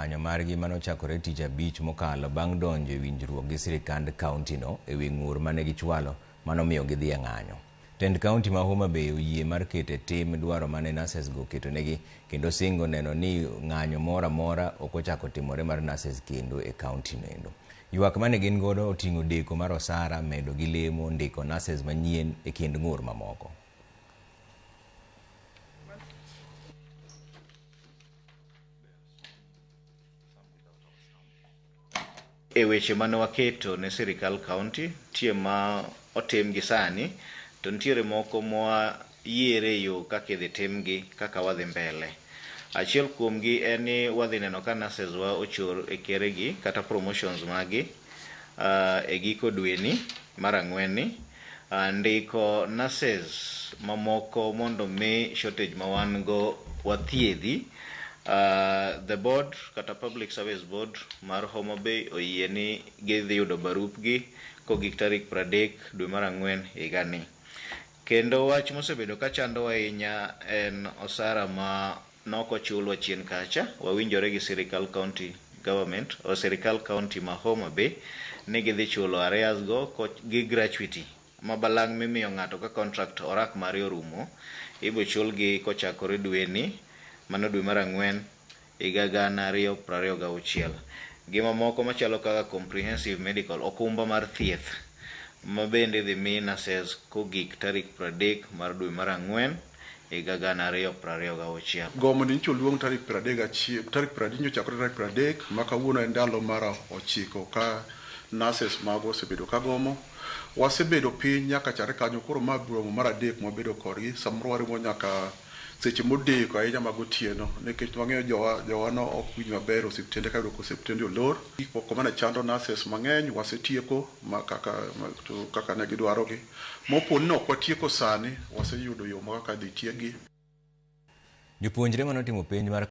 ng'anyo margi manochakore tich abich mokalo bang' donjo e winjruok gi sirikand kaunti no e wi ng'ur mane gichwalo manomiyo gidhi e ng'anyo. Tend kaunti ma Homa Bay oyie mar keto e tim dwaro mane nurses go oketonegi kendo singo neno ni ng'anyo moro amora ok ochako timore mar nurses kendo e kaunti no endo. Ywak mane gin godo oting'o deko mar osara, medo gi lemo, ndiko nurses manyien e kind ng'ur mamoko. E weche mane waketo ne sirikal county, nitie ma otim gi sani, to nitiere moko mwayiere yo kaka idhi timgi kaka wadhi mbele. Achiel kuomgi en ni wadhi neno ka nurses wa ochor e keregi kata promotions magi e giko dweni mar ang'wen ni. Ndiko nurses mamoko mondo mi shortage ma wan go wathiedhi. The board kata Public Service Board mar Homa Bay oyie ni gidhi yudo barupgi kogik tarik 30 dwe mar ang'wen higani. Kendo wach mosebedo ka chandowa ahinya en osara ma nok ochulwa chien kacha. Wawinjore gi sirikal county government o sirikal county ma Homa Bay ni gidhi chulo arrears go gi gratuity ma balang' mimiyo ng'ato ka contract orak mare orumo ibo chulgi kochakore dweni mano dwe mar ang'wen higa 2026. Gi mamoko machalo kaka comprehensive medical okumba mar thieth ma bende idhi mi nurses kogik tarik 30 mar dwe mar ang'wen higa 2026. Gomo ni nyocha oluong tarik 31, tarik 30 nyochakore tarik 30 ma kawuono en ndalo mar 9 ka nurses mago osebedo ka gomo. Wasebedo piny nyaka chakre kanyo, koro ma romo mar adek mwabedo kodgi, samoro waromo nyaka seche modeko ahinya mag otieno nikech wang'eyo jowa no ok winj maber osiptende ka yudo ka osiptende olor. Gik moko mane chando nurses mang'eny wasetieko ma kaka ne gidwarogi. Mopo ni ok watieko sani, waseyudo yo ma kaka dhi tiekgi. Jopuonjre manotimo penj mar